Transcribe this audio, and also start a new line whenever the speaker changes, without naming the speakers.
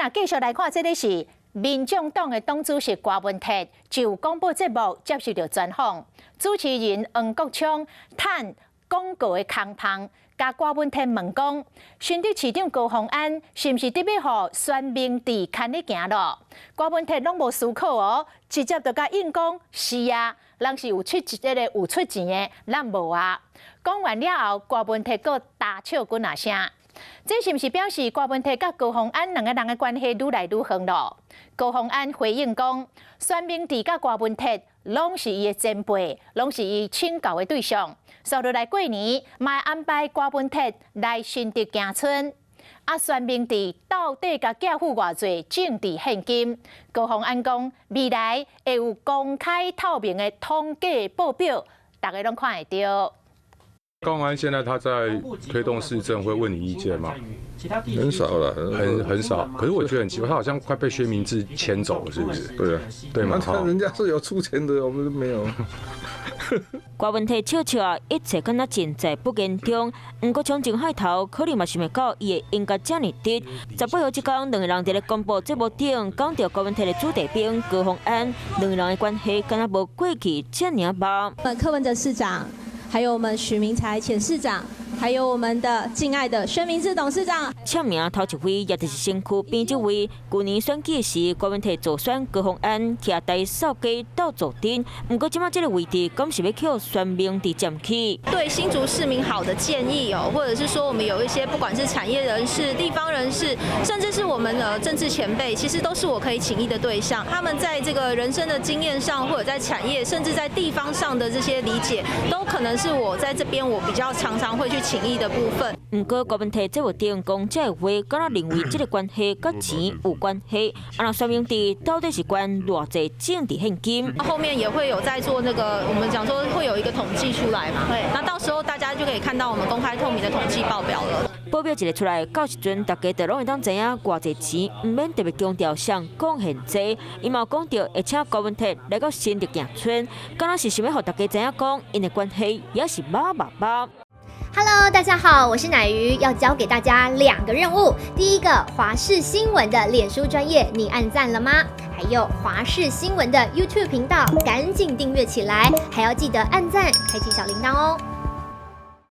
咱繼續來看，這个是民眾黨的黨主席郭文鐵就廣播節目接受著專訪，主持人黃國昌趁廣告的空縫，共郭文鐵問講，新竹市長高虹安是毋是佇欲予宣明智牽咧行囉？郭文鐵攏無思考哦，直接就共應講是啊，人是有出這个有出錢的，咱無啊。講完了後，郭文鐵閣大笑幾若聲。這是毋是表示郭文鐵佮高虹安兩个人的關係愈來愈遠囉？高虹安回應講，宣明智佮郭文鐵攏是伊的前輩，攏是伊請教的對象。紲落來過年，嘛會安排郭文鐵來新竹行村。啊，宣明智到底共寄付偌濟政治獻金？高虹安講，未來會有公開透明的統計報表，大家攏看會著。
高虹安現在他在推動市政，會問你意見嗎？
很少了，
很少。可是我覺得很奇怪，他好像快被薛明志牽走了，是不是？
對啊，
對嘛？
人家是有出錢的，我們都沒有。
郭文鐵笑笑啊，一切敢若盡在不言中。毋過衝前海頭，可能嘛想袂到伊會應共遮爾直。18號這工，兩个人佇咧廣播節目頂講著郭文鐵的子弟兵高虹安，兩个人的關係敢若無過去遮爾密。
柯文哲市長，還有我們許明才前市長，還有我們的敬愛的宣明智董事長。
簽名頭一位，也就是身軀邊這位。舊年選舉時，郭文鐵助選高虹安，徛台掃街鬥助陣。毋過這擺這个位置，敢是欲予宣明智佔去？
對新竹市民好的建議哦，或者是說我們有一些不管是產業人士、地方人士，甚至是我們的政治前輩，其實都是我可以請益的對象。他們在這個人生的經驗上，或者在產業，甚至在地方上的這些理解，都可能是我在這邊我比較常常會去請益的部分。
毋過郭文鐵節目頂講這个話，敢若認為這个關係佮錢有關係。啊，若宣明智到底是捐偌濟政治獻金？
後面也會有在做那個，我們講說會有一個統計出來嘛。對，那到時候大家就可以看到我們公開透明的統計報表了。
報表一个出來，到時陣大家就攏會當知影偌濟錢，毋免特別強調誰貢獻濟。伊嘛有講著會請郭文鐵來到新竹行村，敢若是想欲予大家知影講，𪜶的關係也是密密密。
Hello，大家好，我是乃瑜，要交給大家兩個任務。第一個，華視新聞的臉書專頁，你按讚了嗎？還有華視新聞的 YouTube 頻道，趕緊訂閱起來，還要記得按讚，開啟小鈴鐺哦。